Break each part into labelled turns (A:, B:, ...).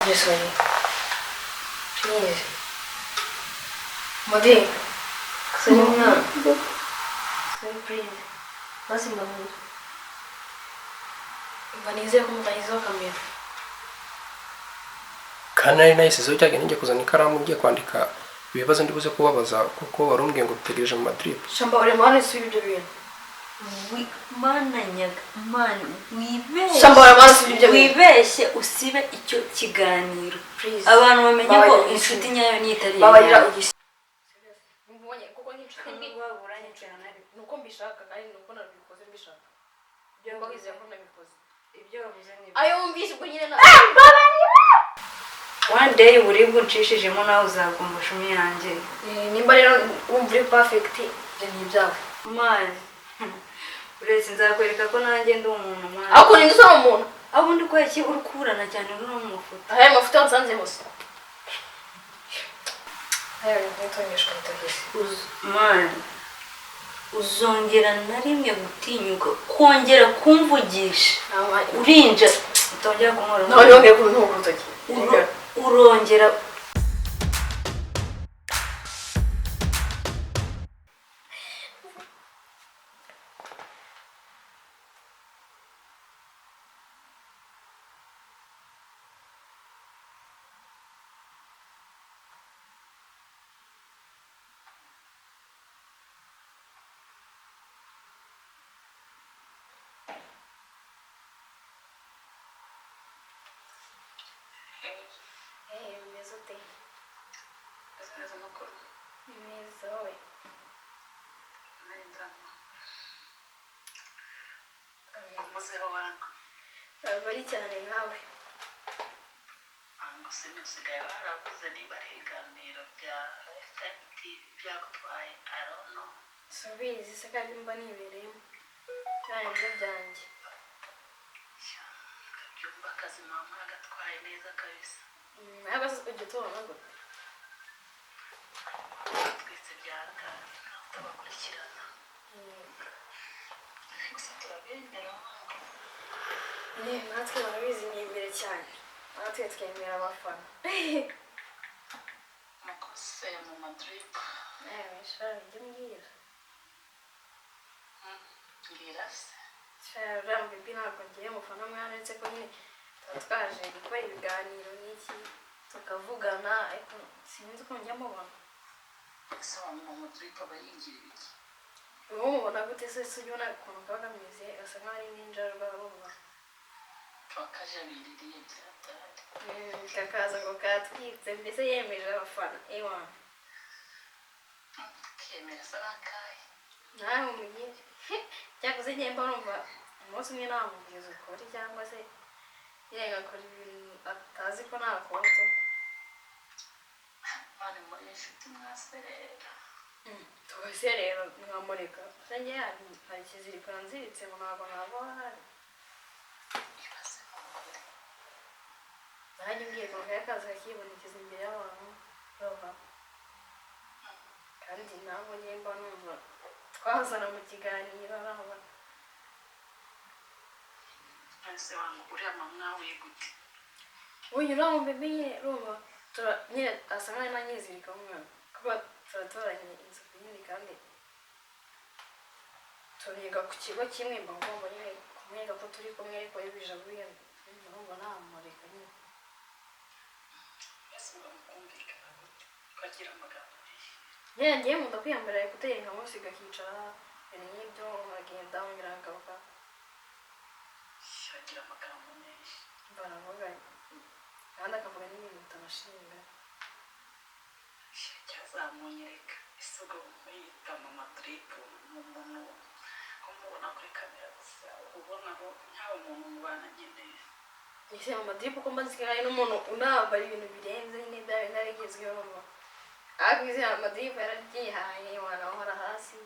A: Sorry. Please. Modi. Sorry mwana. Sorry, please. Basi mbabarira. Mba nizeye ko mutashyizeho kamera.
B: Kandi nari nayisizeho cyagihe ngiye kuzana ikaramu, ngiye kwandika ibibazo ndi buze kubabaza, kuko wari umbwiye ngo bitegereje mu madrip.
A: Shamba uri si ibyo bintu.
C: Mana nyaga mana, wibeshye.
A: Shamba uri si ibyo bintu.
C: Wibeshye usibe icyo kiganiro.
A: Please.
C: Abantu bamenye ko
A: Babarira.
C: inshuti nyayo nitari
A: Babarira ugisi. Mbonye kuko nk'inshuti mbi. Nuko mbishaka kandi nuko nabikoze mbishaka. Mba wizeye ko nabikoze.
C: Ibyo wavuze ni
A: Ayo wumvise ubwo nyine na.
C: One day uburibwe uncishijemo nawe uzakumva shumi yanjye.
A: Nimba rero wumva uri perfect, ibyo ni ibyawe.
C: Man, uretse nzakwereka ko nanjye ndi umuntu, man.
A: Ariko ninde usoma umuntu?
C: Aho ubundi ko iki uri kuburana cyane uri no mu mafoto?
A: Aya mafoto yansanze hose. Aya nitongeshwa nitogeze.
C: Man, uzongera na rimwe gutinyuka kongera kumvugisha urinja utongera kunkora?
A: Nawe yongeye kuntunga urutoki.
C: Urongera.
A: Eh, bimeze ute? Ni meza wowe. Ntabwo ari cyane nkawe.
D: Usigaye waravuze niba ari ibiganiro bya Lifetime TV byagutwaye arono.
A: Subizi se kandi mba nibereyemo. Cyane nibyo byanjye.
D: Byumva akazi mama agatwaye neza kabisa.
A: Ariko se ujya utubona gute?
D: Twese byarakaze tutabakurikirana, gusa turabemera.
A: Natwe barabizi ni imbere cyane. Natwe twemera abafana.
D: Mukose mu madrip.
A: Sha, ujye umbwira.
D: Mbwira se.
A: Sha, uriya baby ntabwo ngiye mufana mwana, uretse ko nyine tuba twaje gukora ibiganiro n'iki tukavugana, ariko sinzi uko njya mubona.
D: Ese wa mu madrip aba yigira ibiki?
A: Uba mubona gute se? Se ujya ubona ukuntu kaba kameze, gasa nkaho ari n'injangwe urumva.
D: Wakajabiririye byatari.
A: Kakaza ngo katwitse, mbese yemeje abafana ewa.
D: Kemera se n'akahe?
A: Nawe mumugire cyakoze njye mba numva umunsi umwe namubwiza ukuri, cyangwa se nyine ngakora ibintu atazi ko nakora tu.
D: Mani muri inshuti mwaserera?
A: Twese rero nkamureka se njye hari ikiziriko yanziritse ngo ntabwo nava ahari.
D: Ibaze n'ukuri.
A: Nanjye umbwiye ngo kakaza kakibonekeza imbere y'abantu urumva, kandi ntabwo njye mba numva twazana mu kiganiro araba.
D: Ese wangu uriya mama gute?
A: Uyu uriya mubebe nyine urumva nyine asa nkaho nanyizirika umwana kuba turaturanye inzu ku yindi kandi turiga ku kigo kimwe, mba ngomba nyine kumwereka ko turi kumwe, ariko iyo bije buriya numva namureka nyine.
D: Ese mukumvikana gute ko agira amagambo menshi?
A: Nyine ngiye nkunda kwiyambara écouteurs nkamusiga akicara, ibintu nk'ibyo, nkagenda nkongera nkagaruka.
D: Agira amagambo menshi.
A: Mba navuga kandi akavuga n'ibintu bitanashinga.
D: Cyazamunyereka ese ubwo muyita mama drip ni umuntu umubona kuri kamera gusa, ubona ko nkawe umuntu mubana nyine?
A: Ese mama drip uko mbazi hari n'umuntu unambara ibintu birenze nyine bya bindi bigezweho mama, ariko izi mama drip yararyihaye wanahora hasi.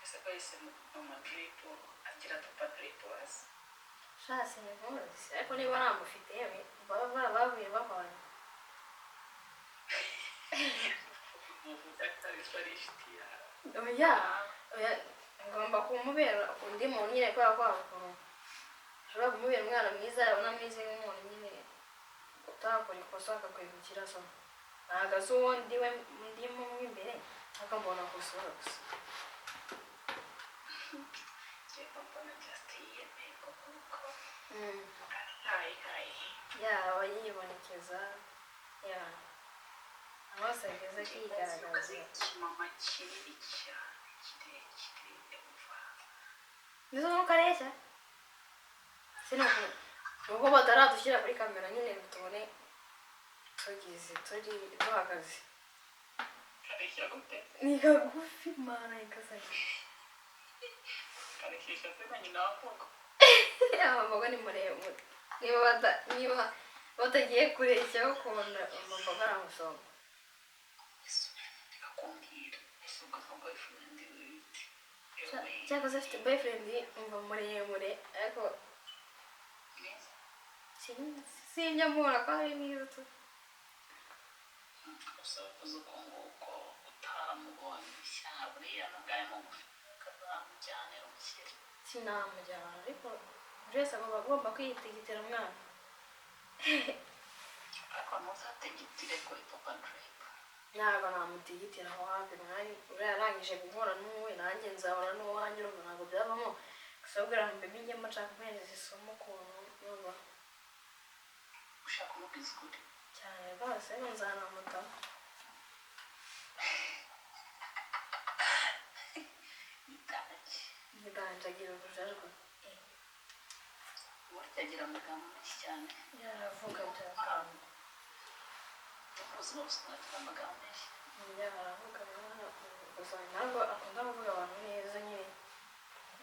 D: Ese ko yise mama drip agira papa drip hasi?
A: Sha, sinikuzi, ariko niba namufite yewe baba bahuye bahwanye.
D: Ari inshuti yawe?
A: Oya oya, ngomba kumubera undi muntu nyine kubera ko hari ukuntu ushobora kumubera umwana mwiza yabona ameze nk'umuntu nyine. Utakora ikosa akakwibukira, so ntabwo azi uwo ndiwe ndimo mo imbere, ariko mbona ku isura gusa.
D: Njyewe mbona just yiyemeye kuko hayi hayi.
A: Yaba yibonekeza, ya hose ageze akigaragaza.
D: Ikimama kinini cyane kirekire, umva.
A: Mbese nuko areshya, nuko bataradushyira kuri kamera nyine ngo tubone tugize turi duhagaze.
D: Kareshya gute?
A: Ni kagufi, mana ikasanye.
D: Karekesha se na nyina wa Mbogo?
A: Mbogo ni muremure. Niba batagiye kureshya, ukuntu umukobwa aramusoma.
D: Reka kumbwira ese, ubwo nka boyfriend wite?
A: Cyakoze afite boyfriend, umva, muremure, ariko sinjya mubona ko ari mwiza tu.
D: Gusa wakoze uko nguko utaramubonye sha, buriya nubwo ari mugufi ukazamujyanira umukire.
A: Sinamujyana, ariko buri wese agomba kwiyitegitira umwana.
D: Ariko ntuzategitire kuri Papa Drip.
A: Ntabwo namutigitira aho hafi mwari uriya arangije guhura n'uwe, nanjye nzahura n'uwanjye. Urumva ntabwo byavamo. Gusa ubwira ngo mbe njyemo nshaka kumuhereza isomo ukuntu yumva.
D: Ushaka kumubwiza ukuri?
A: Cyane rwose, ariko nzanamutaho.
D: Nitaki.
A: Ntiganjagira ubujajwa.
D: Burya agira amagambo menshi cyane.
A: Yaravuga byakanga.
D: Mu buzima busanzwe agira amagambo menshi.
A: Yaravuga mwana, gusa ntabwo akunda kuvuga abantu neza nyine.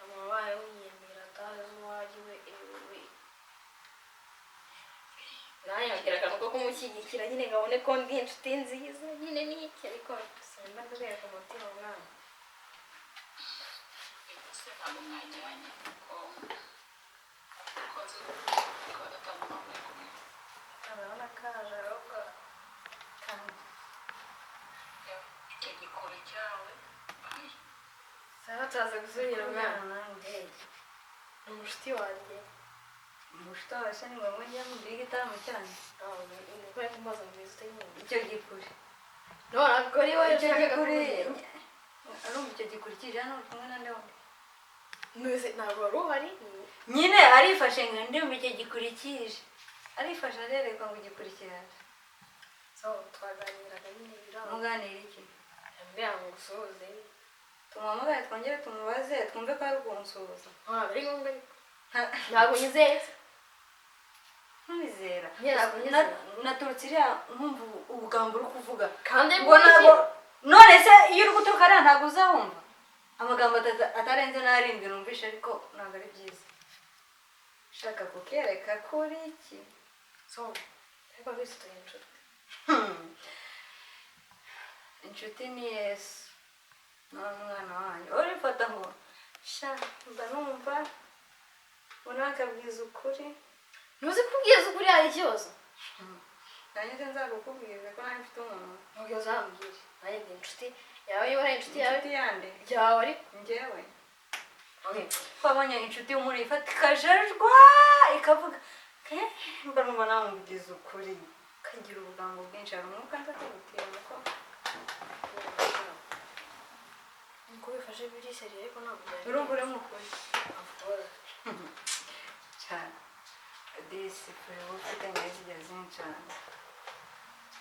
A: Amabaye wiyemera atazi uwo ari we, ewe. Nanjye nkagira akantu ko kumushyigikira nyine, ngabone ko ndi inshuti nziza nyine n'iki, ariko simba ndbereka umutima mwana.
D: Ese ntabwo mwajyanye ko ukoze kuwa gatanu muri kumwe?
A: Urabona kaje ahubwo kandi.
D: Icyo gikora cyawe, ay.
A: Saba turaza gusubira mwana.
C: Nanjye.
A: Ni umushuti wanjye.
C: Umushuti wawe se ni ngombwa njya mubwire igitaramo cyanyu?
A: Niko ari kumbaza ngo mwiza utanyumva.
C: Icyo gikuri.
A: None ubwo ari wowe
C: Icyo
A: ushaka
C: gikuri.
A: kumbwira.
C: Arumva icyo gikuri kije hano uri kumwe na nde wundi?
A: Ntuzi, ntabwo wari uhari.
C: Nyine arifashe ngo ndumva icyo gikuri kije, arifashe arerekwa ngo igikuri kiraje.
A: So twaganiraga nyine biranga.
C: Muganira iki?
A: Yambwira ngo ngusuhuze.
C: Tumuhamagare twongere tumubaze twumve ko ari ukunsuhuza.
A: Ntabwo ari ngombwa, ariko ntabwo nyizeye.
C: Nkwizera?
A: Nyine ntabwo nyizera.
C: Naturutse iriya nkumva ubugambo uri kuvuga.
A: Kandi
C: Ngo ntabwo, none se iyo uri guturuka hariya ntabwo uzawumva amagambo atatu atarenze n'arindwi numvishe, ariko ntabwo ari byiza. Ushaka kukereka kuri iki?
A: So ariko bisi turi inshuti.
C: Inshuti ni Yesu n'umwana wanyu. Urifata ngo sha, mba numva ubona akabwiza ukuri.
A: Ntuzi kubwiza ukuri hari ikibazo?
C: Nanjye se nzagukubwiza ko nanjye mfite umuntu?
A: Ntabwo uzambwire, nanjye ndi inshuti yawe, niba ari inshuti yawe.
C: Inshuti yande?
A: Yawe ariko.
C: Njyewe?
A: Okay.
C: Twabonye inshuti y'umuntu ifata ikajajwa ikavuga, "Eh, mba numva namubwiza ukuri," kagira ubugambo bwinshi, hari umwuka nza kugutira ko.
A: Nuko bifashe biri sérieux, ariko ntabwo byari.
C: Urumva uri mukuri.
A: Of course.
C: Cyane disipure uba ufite ngewe zijya zincana,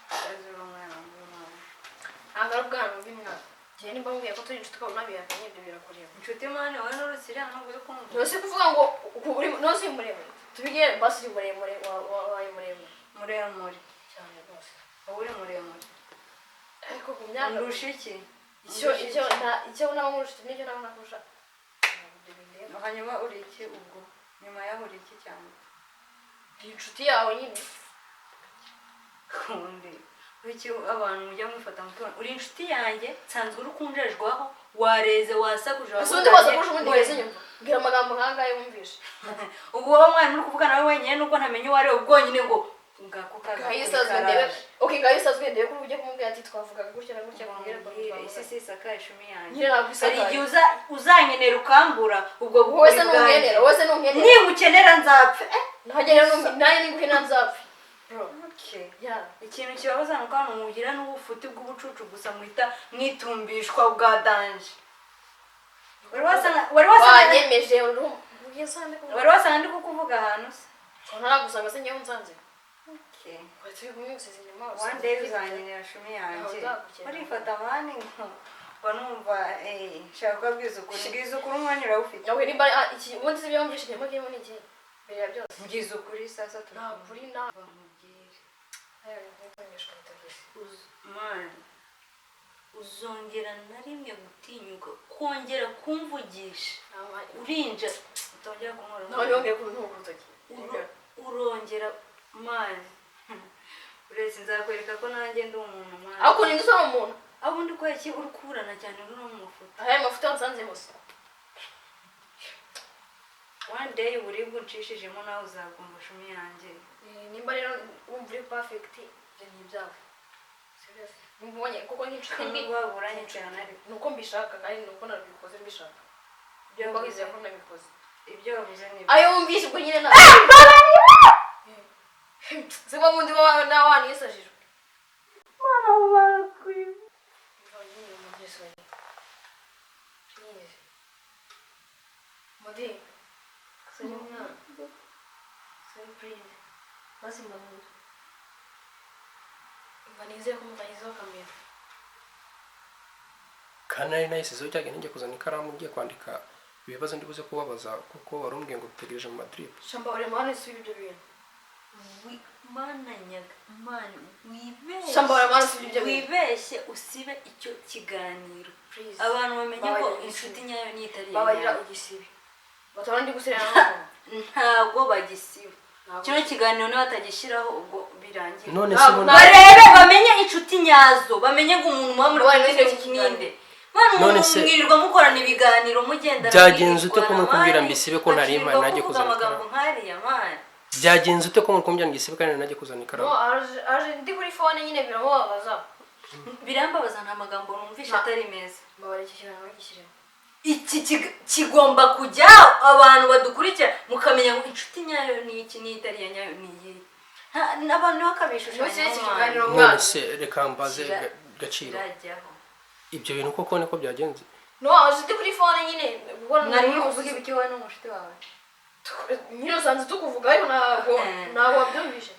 C: utazi uri umwana w'umwana.
A: Ntabwo ari ubwana bw'umwana. Njyewe nimba mubwiye ko turi inshuti ukabona bihakanye, ibyo birakureba.
C: Inshuti mani, wowe n'urukiriya ntabwo uri kumva.
A: Ntuzi kuvuga ngo ntuzi uri muremure, tubigire basi uri muremure, wabaye muremure.
C: Muremure?
A: Cyane rwose.
C: Wowe uri muremure?
A: Ariko ku myaka
C: Undusha iki?
A: Icyo icyo naba nkurusha n'icyo naba nakurusha ntabwo ibyo bindeba.
C: Hanyuma uri iki ubwo? Nyuma yaho uri iki cyane?
A: Ndi inshuti yawe nyine.
C: Kundi iki abantu mujya mufata mutungo, uri inshuti yanjye nsanzwe uri kunjejwaho, wareze, wasakuje.
A: Ese ubundi wose kurusha ubundi wese nyumva mbwira amagambo nk'angahe wumvishe?
C: Ubu wowe mwana uri kuvuga nawe wenyine nuko ntamenya uwo ari we ubwonyine ngo ngako.
A: Ngaho isazwe ndebe. Okay, ngaho isazwe ndebe ko ujye kumubwira ati twavugaga gutya na gutya, kumbwira ko
C: Isi si isakaye ishumi yanjye.
A: Nyine ntabwo
C: Hari
A: isakaye.
C: igihe uzankenera ukambura ubwo
A: Wowe se
C: bukuri bwanjye.
A: ntunkenera, wowe se ntunkenera.
C: Ningukenera nzapfa, eh.
A: Nanjye rero nanjye ningukenera nzapfa. Bro.
C: Okay.
A: Yeah.
C: Ikintu kibabaza ni uko hano mugira n'ubufuti bw'ubucucu gusa, muhita mwitumbishwa bwa danger. Wari wasanga
A: Wanyemeje ugeze.
C: Wari wasanga ndi kukuvuga ahantu se?
A: Ntaragusanga se njyewe unsanze?
C: Okay.
A: Twari turi kumwe, gusize inyuma.
C: One day uzankenera, shumi yanjye.
A: Ntawe.
C: Urifata man, ngo numva nshaka kubabwiza ukuri. Mbwiza ukuri, umwanya urawufite.
A: Okay, nimba iki ubundi si ibyo wumvise kirimo kirimo ni iki mbere ya byose?
C: Mbwiza ukuri sasa.
A: Nta kuri nta
C: Bamubwire.
A: Ntitongeshwa urutoki.
C: Man, uzongera na rimwe gutinyuka kongera kumvugisha urinja utongera kunkora?
A: Nawe ntibongere kuntunga urutoki.
C: Urongera man, uretse nzakwereka ko nanjye ndi umuntu, man.
A: Aho kurinda usoma umuntu.
C: Aho ubundi kubera iki uri kuburana cyane uri no mu mafoto?
A: Aya mafuta wansanze hose.
C: One day uburibwe uncishijemo nawe uzagomba, shumi yanjye.
A: Nimba rero wumva uri perfect, ibyo ni ibyawe. Serious. Nimba ubonye kuko nk'inshuti mbi
C: Waburanye cyane ariko.
A: Ni uko mbishaka kandi ni uko nabikoze mbishaka.
C: Ibyo
A: Nimba
C: wavuze,
A: wizeye ko nabikoze,
C: ibyo wavuze ni
A: ayo wumvise ubwo nyine na siko mundi nawe wanisajijwe.
C: Mwana.
A: Please. Modi. Sorry mwana. Sorry, please. Basi mbabarira. Mba nizeye ko mutagizeho kamera.
B: Kandi nari nayisizeho cyagihe ngiye kuzana ikaramu, ngiye kwandika ibibazo ndi buze kubabaza, kuko wari umbwiye ngo bitegereje mu madrip.
A: Shamba urema hano isubiye ibyo bintu.
C: Mana nyaga mana, wibeshye.
A: Shamba urema hano isubiye ibyo bintu.
C: Wibeshye usibe icyo kiganiro.
A: Please.
C: Abantu bamenye ngo
A: Babarira.
C: inshuti nyayo nitari iya
A: Babarira
C: nyayo.
A: Igisibe. Batabona ndi gusubira naho.
C: Ntabwo bagisiba.
A: Ntabwo.
C: Kino kiganiro niba batagishyiraho ubwo birangiye.
B: None se
A: Ntabwo-
B: ubundi
C: Barebe bamenye inshuti nyazo, bamenye ngo umuntu muba muri
A: Babarira
C: kumwe
A: icyo kiganiro.
C: ninde. Mwana,
B: None
C: umuntu mwirirwa mukorana ibiganiro mugendana,
B: byagenze ute ko
C: mwirirwana,
B: muri kumbwira
C: man?
B: mbisibe ko ntari mpari,
C: Bakirirwa
B: najye
C: kuvuga
B: kuzana
C: amagambo
B: ikaramu?
C: nk'ariya, man.
B: Byagenze ute ko muri kumbwira ngo isibe kandi najye kuzana
A: No,
B: ikaramu?
A: aje ndi kuri phone nyine biramubabaza.
C: Birambabaza, nta magambo numvishe atari meza.
A: Mbabarira, iki kiganiro gishyiremo.
C: Iki kigomba kujya abantu badukurikira mukamenya ngo inshuti nyayo ni iki n'itari iya nyayo ni iyi. N'abantu bakabishushanya.
A: Ntushyire iki kiganiro
B: None
A: mwana.
B: se reka mbaze Gaciro,
C: Kirajyaho.
B: ibyo bintu koko niko byagenze?
A: No, aje ndi kuri phone nyine. Ubwo
C: Mwari muri kuvuga ibiki wowe n'umushuti wawe?
A: Nyine usanze tukuvuga ariko ntabwo ntabwo wabyumvishe.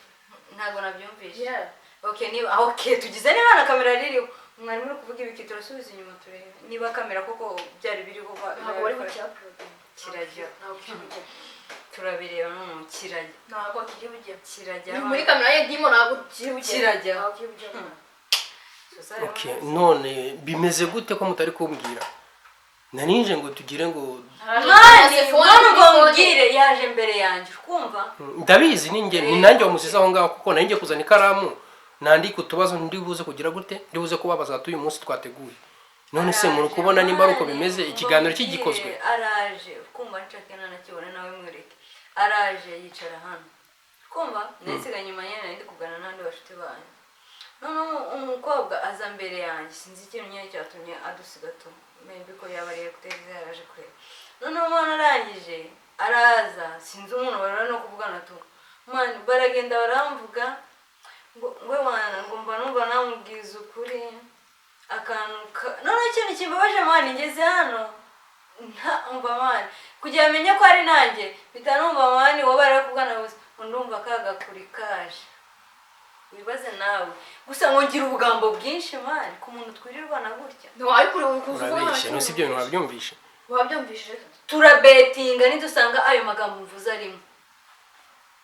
C: Ntabwo nabyumvishe.
A: Yeah.
C: Okay, niba okay tugize niba na kamera ririho, mwari muri kuvuga ibiki? Turasubiza inyuma turebe niba kamera koko byari biriho
A: Ntabwo bari bukiuploading.
C: Kirajya.
A: Ntabwo kiri bujye.
C: Turabireba none kirajya.
A: Ntabwo kiri bujye.
C: Kirajya.
A: Ni muri kamera ye dimo, ntabwo kiri bujye.
C: Kirajya.
A: Ntabwo kiri bujye.
B: Okay, none bimeze gute ko mutari kumbwira? Narinje ngo tugire ngo
C: Man, none ngo mbwire yaje mbere yanjye, kumva?
B: Ndabizi, ni njye, ni nanjye wamusize aho ngaho, kuko nari ngiye kuzana ikaramu nandika utubazo ndi buze kugira gute, ndi buze kubabaza uyu munsi twateguye. None se muri kubona nimba ari uko bimeze, ikiganiro kigikozwe?
C: Araje, kumva, nshaka nanakibona nawe mwereke. Araje yicara hano, kumva, nasigaye nyuma nyine nari ndi kuganira n'abandi bashuti banjye. Noneho umukobwa aza mbere yanjye, sinzi ikintu nyine cyatumye adusiga tu, maybe ko yaba ari écouteurs yaraje kureba. Noneho umwana arangije araza, sinzi umuntu barara no kuvugana tu, man, baragenda baramvuga ngo ngwe wana ngo mba numva namubwiza ukuri akantu noneho ikintu kimbabaje, man, ngeze hano nta umva, man, kugira amenye ko ari nanjye mpita numva, man, wowe bari kuvugana gusa ngo ndumva kagakuri kaje. Wibaze nawe gusa ngo ngira ubugambo bwinshi, man, ku muntu twirirwana gutya.
A: No, ariko uri kuza uvuga.
B: Urabeshya. None si ibyo bintu wabyumvishe?
A: Wabyumvishije?
C: Turabetinga nidusanga ayo magambo mvuze arimo,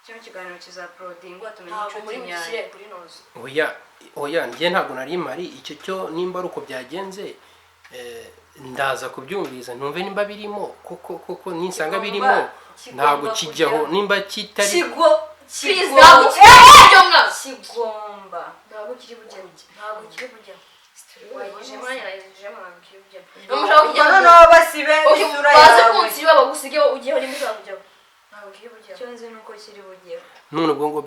C: kino kiganiro kizauploadingwa tumenye
A: Ntabwo
C: inshuti
A: muri
C: nyayo.
A: bushyire kuri noze.
B: Oya, oya, njye ntabwo nari mpari. Icyo cyo nimba ari uko byagenze, ndaza kubyumviriza numve nimba birimo koko. Koko ninsanga birimo, ntabwo
C: Kigomba
B: kijyaho.
C: kujyaho.
B: Nimba kitari
C: Kigo.
A: Please.
C: Kigo.
A: Ntabwo kiri bujye mwana.
C: Kigomba.
A: Ntabwo kiri bujye, ntabwo kiri bujye. Wayigije mwanya, nayigijemo, ntabwo kiri bujye. Niba mushaka
C: Ubwo
A: kujya
C: noneho basibe
A: Okay,
C: isura
A: baze
C: yawe.
A: kunsiba bagusigeho ugiyeho nimba ushaka kujyaho. Ntabwo kiri bujyeho.
C: Icyo nzi ni uko kiri bugeho.
B: None ubwo ngo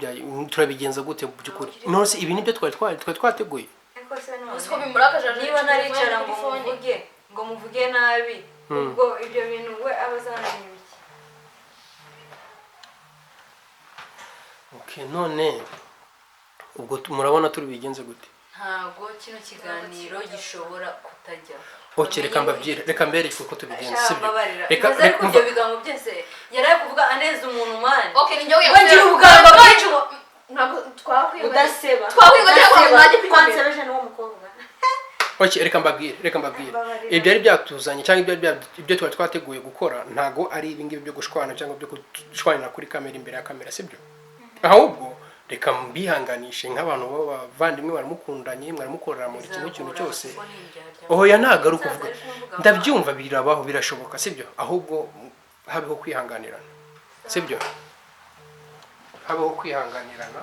B: turabigenza gute mu by'ukuri? None se ibi nibyo twari twateguye?
C: Ariko se none
A: Uzi ko bimurakaje, aje
C: niba naricara
A: kuri
C: ngo
A: phone.
C: muvuge nabi, ubwo ibyo bintu we aba azamenya ibiki?
B: Okay, none Ubwo murabona turi bigenze gute?
C: Ntabwo kino kiganiro gishobora kutajyaho.
B: Okay, reka mbabwire, reka mbereke uko tubigenza, sibyo?
C: Mbabarira.
B: Reka
C: Ibaze ariko
B: reka
C: ibyo bigambo byose yari ari kuvuga aneza umuntu, man.
A: Okay, ni njyewe.
C: We ngira ubugambo bwinshi
A: Ntabwo twakwiye.
E: Udaseba.
A: Twakwiye kugira ngo najye kuri kamera.
E: Twansebeje n'uwo mukobwa.
B: Okay, reka mbabwire, reka mbabwire.
E: Mbabarira.
B: Ibyari byatuzanye cyangwa ibyo twari twateguye gukora ntago ari ibi ngibi byo gushwana cyangwa byo gushwanira kuri kamera, imbere ya kamera, sibyo? Ahubwo reka mbihanganishe nk'abantu b'abavandimwe, baramukundanye, mwaramukorera muri kimwe kintu cyose. Oya, ntabwo ari ukuvuga, ndabyumva, birabaho, birashoboka, sibyo? Ahubwo habeho kwihanganirana, sibyo? Habeho kwihanganirana,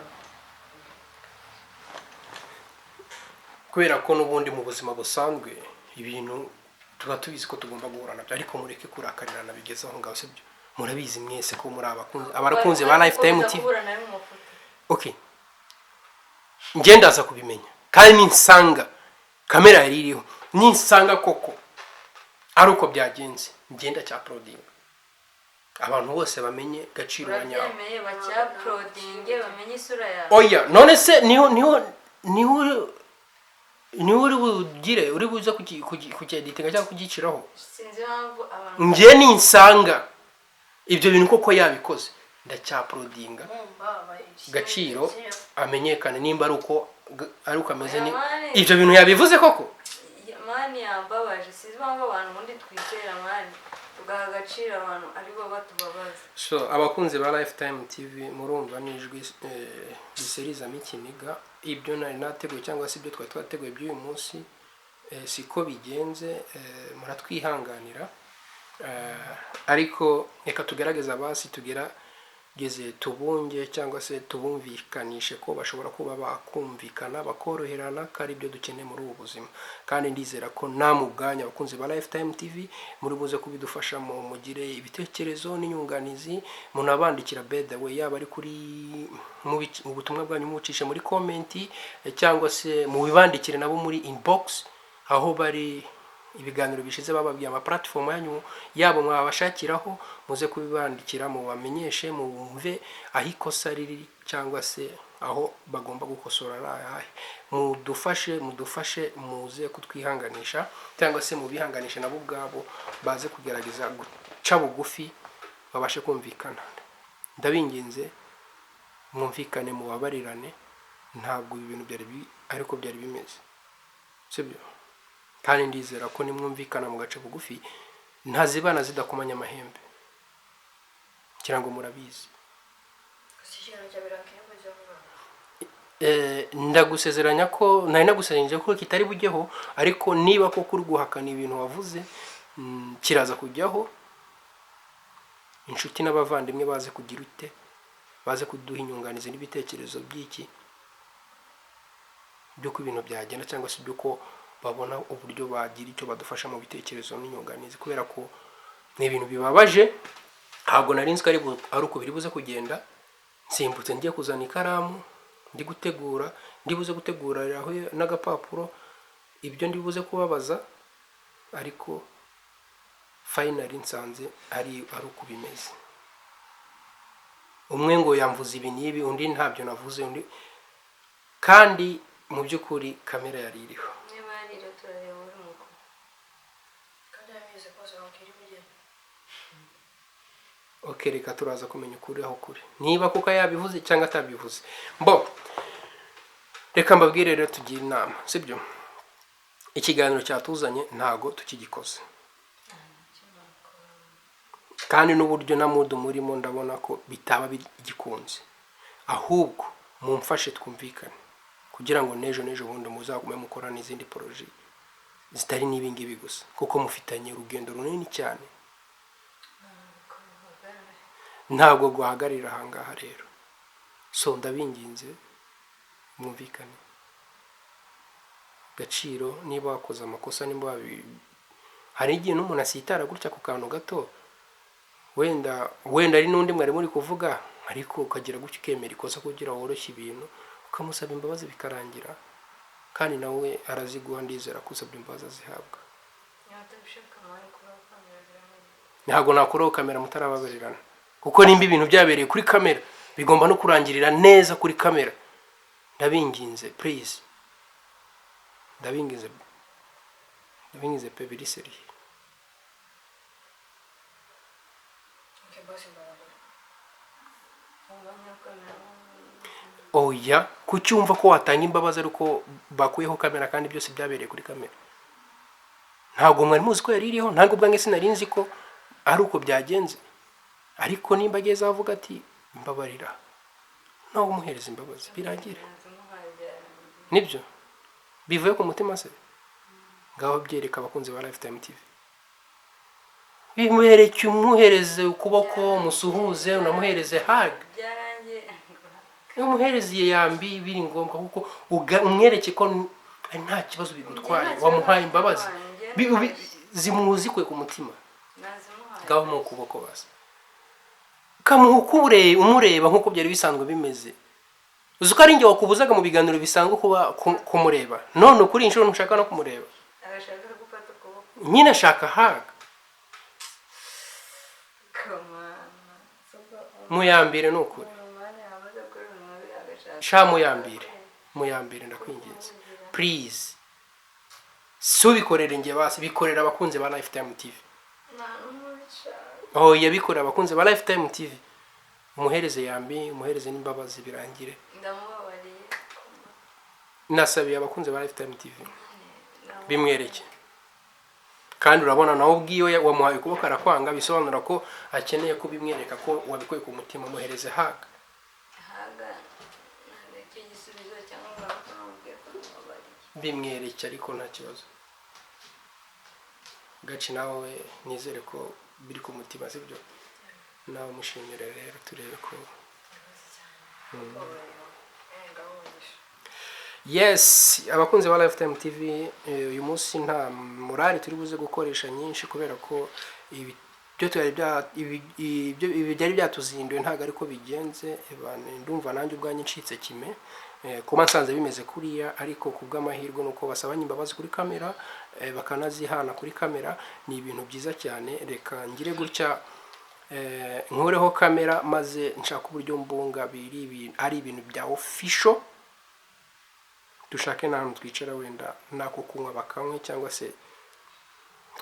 B: kubera ko n'ubundi mu buzima busanzwe ibintu tuba tubizi ko tugomba guhura nabyo, ariko mureke kurakarirana bigeze aho ngaho, sibyo? Murabizi mwese ko muri abakunzi, abakunzi ba Lifetime TV. Okay, njye ndaza kubimenya, kandi ninsanga kamera yari iriho, ninsanga koko ari uko byagenze, ngenda cya uploadinga, abantu bose bamenye Gaciro wa nyawe.
C: Urabyemeye, bacyauploadinge bamenye isura yawe.
B: Oya, none se niho uri bugire, uri buze kucyeditinga cyangwa kugiciraho?
C: Sinzi impamvu abantu
B: Njye ninsanga ibyo bintu koko yabikoze, ndacyauploadinga, Gaciro amenyekane nimba ari uko ameze, ni ibyo bintu yabivuze koko.
C: Man, yambabaje. Sinzi impamvu abantu ubundi twizera, man, tugaha agaciro abantu aribo batubabaza.
B: So abakunzi ba Lifetime TV, murumva n'ijwi riserizamo ikiniga. Ibyo nari nateguye cyangwa se ibyo twari twateguye by'uyu munsi siko bigenze, muratwihanganira. Ariko reka tugerageze abasi tugerageze tubunge cyangwa se tubumvikanishe ko bashobora kuba bakumvikana, bakoroherana, ko ari byo dukeneye muri ubu buzima. Kandi ndizera ko namwe ubwanyu abakunzi ba Lifetime TV muri buze kubidufashamo, mugire ibitekerezo n'inyunganizi, munabandikira by the way, yaba ari kuri mu butumwa bwanyu mubucishe muri comment, cyangwa se mubibandikire nabo muri inbox aho bari. Ibiganiro bishize bababwiye ama platform yanyu yabo mwabashakiraho, muze kubibandikira, mubamenyeshe, mumve aho ikosa riri cyangwa se aho bagomba gukosora ari ayahe. Mudufashe, mudufashe, muze kutwihanganisha cyangwa se mubihanganishe nabo ubwabo, baze kugerageza guca bugufi babashe kumvikana. Ndabinginze, mwumvikane, mubabarirane. Ntabwo ibi bintu byari ariko byari bimeze, sibyo? Kandi ndizera ko nimwumvikana mu gace bugufi, ntazibana zidakomanya amahembe, ngira ngo murabizi.
A: Gusa ikiganiro cya birakwiye kujya vuba.
B: Ndagusezeranya ko nari nagusezeranyije ko kitari bujyeho, ariko niba koko uri guhakana ibintu wavuze, kiraza kujyaho. Inshuti n'abavandimwe baze kugira ute, baze kuduha inyunganizi n'ibitekerezo by'iki, by'uko ibintu byagenda, cyangwa se by'uko babona uburyo bagira icyo badufasha mu bitekerezo n'inyunganizi, kubera ko ni ibintu bibabaje. Ntabwo nari nzi ko ari uko biri buze kugenda. Nsimbutse ngiye kuzana ikaramu, ndi gutegura, ndi buze gutegura aho n'agapapuro ibyo ndi buze kubabaza, ariko finally nsanze ari uko bimeze. Umwe ngo yamvuze ibi n'ibi, undi ntabyo navuze, undi kandi mu by'ukuri kamera yari iriho.
C: Niba yarira, turareba uri mukuru.
A: Kandi yabizi kose wakiri kugenda.
B: Okay, reka turaza kumenya ukuri aho kuri, niba kuko yabivuze cyangwa atabivuze. Mbo reka mbabwire rero, tugire inama, sibyo? Ikiganiro cyatuzanye ntago tukigikoze, kandi n'uburyo na mood murimo ndabona ko bitaba bigikunze. Ahubwo mumfashe twumvikane, kugira ngo n'ejo n'ejo bundi muzagume mukora n'izindi projet zitari n'ibi ngibi gusa, kuko mufitanye urugendo runini cyane, ntabwo guhagararira ahangaha rero. So ndabinginze, mwumvikane. Gaciro, niba wakoze amakosa, nimba hari igihe n'umuntu asitara gutya ku kantu gato, wenda wenda ari n'undi mwari muri kuvuga, ariko ukagira gutya ukemera ikosa kugira woroshye ibintu, ukamusaba imbabazi bikarangira, kandi nawe araziguha. Ndizera ko usabye imbabazi azihabwa.
C: Niba utabishaka, man, kuraho kamera birananiye.
B: Ntabwo nakuraho kamera mutarababarirana, kuko nimba ibintu byabereye kuri kamera bigomba no kurangirira neza kuri kamera. Ndabinginze, please, ndabinginze, ndabinginze pe, biri sérieux.
A: Okay, basi mbabarira.
C: Umva nyakamera.
B: Oya, kuki wumva ko watanga imbabazi ariko bakuyeho kamera kandi byose byabereye kuri kamera? Ntabwo mwari muzi ko yari iriho, ntabwo ubwanjye sinari nzi ko ari uko byagenze. Ariko nimba ageze aho avuga ati mbabarira, nawe umuhereza imbabazi birangire.
C: Nazimuhaye, byarangiye.
B: Nibyo bivuye ku mutima se? Ngaho byereka abakunzi ba Lifetime TV, bimwereke, umuhereze ukuboko, musuhuze, unamuhereze hug.
C: Byarangiye.
B: Umuhereze iyo yambi biri ngombwa, kuko umwereke ko nta kibazo bigutwaye.
C: Njye nta
B: Wamuhaye
C: kibazo
B: imbabazi.
C: bintwaye, njye
B: Zimuzikuye ku mutima.
C: Nazimuhaye.
B: Ngaho mu kuboko basi kamuha uko umureba nk'uko byari bisanzwe bimeze. Uzi ko ari njye wakubuzaga mu biganiro bisanzwe kuba kumureba, none kuri iyi nshuro ntushaka no kumureba.
C: Agashaka gufata ukuboko.
B: Nyine ashaka hug.
C: Kamana.
B: Muyambire, ni ukuri.
C: Umwanya yamaze gukora ibintu bibi agashaka.
B: Sha, muyambire, muyambire, ndakwinginze, please. Si ubikorere njye basi, bikorera abakunzi ba Lifetime TV.
C: Nta n'umwe ubishaka.
B: Oh, yabikorera abakunzi ba Lifetime TV. Umuhereze yambi, umuhereze n'imbabazi, birangire.
C: Ndamubabariye.
B: Nasabiye abakunzi ba Lifetime TV, bimwereke. Kandi urabona nawe ubwiwe wamuhaye ukuboko arakwanga, bisobanura ko akeneye kubimwereka ko wabikuye ku mutima. Muhereze hug.
C: Hug ntabwo icyo gisubizo, cyangwa ngo namubwiye ko namubabariye.
B: Bimwereke, ariko nta kibazo. Gaci, nawe nizere ko biri ku mutima, sibyo? Nawe mushimire rero, turebe ko
A: Ngaho umugisha.
B: Yes, abakunzi ba Lifetime TV, uyu munsi nta murari turi buze gukoresha nyinshi, kubera ko ibi byo twari bya ibi byari byatuzinduye, ntabwo ariko bigenze. Ndumva nanjye ubwanjye ncitse kime. Kuba nsanze bimeze kuriya, ariko ku bw'amahirwe nuko basabanye imbabazi kuri kamera, bakanazihana kuri kamera, ni ibintu byiza cyane. Reka ngire gutya, nkureho kamera, maze nshaka uburyo mbunga biri ari ibintu bya official, dushake n'ahantu twicara, wenda n'ako kunywa bakanywe, cyangwa se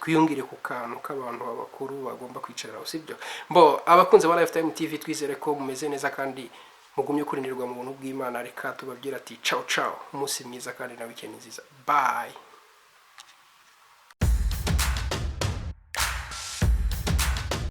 B: twiyungire ku kantu k'abantu bakuru bagomba kwicariraho, sibyo? Mbo abakunzi ba Lifetime TV, twizere ko mumeze neza kandi mugumye kurindirwa mu buntu bw'Imana. Reka tubabwire ati ciao ciao, umunsi mwiza kandi na weekend nziza. Bye.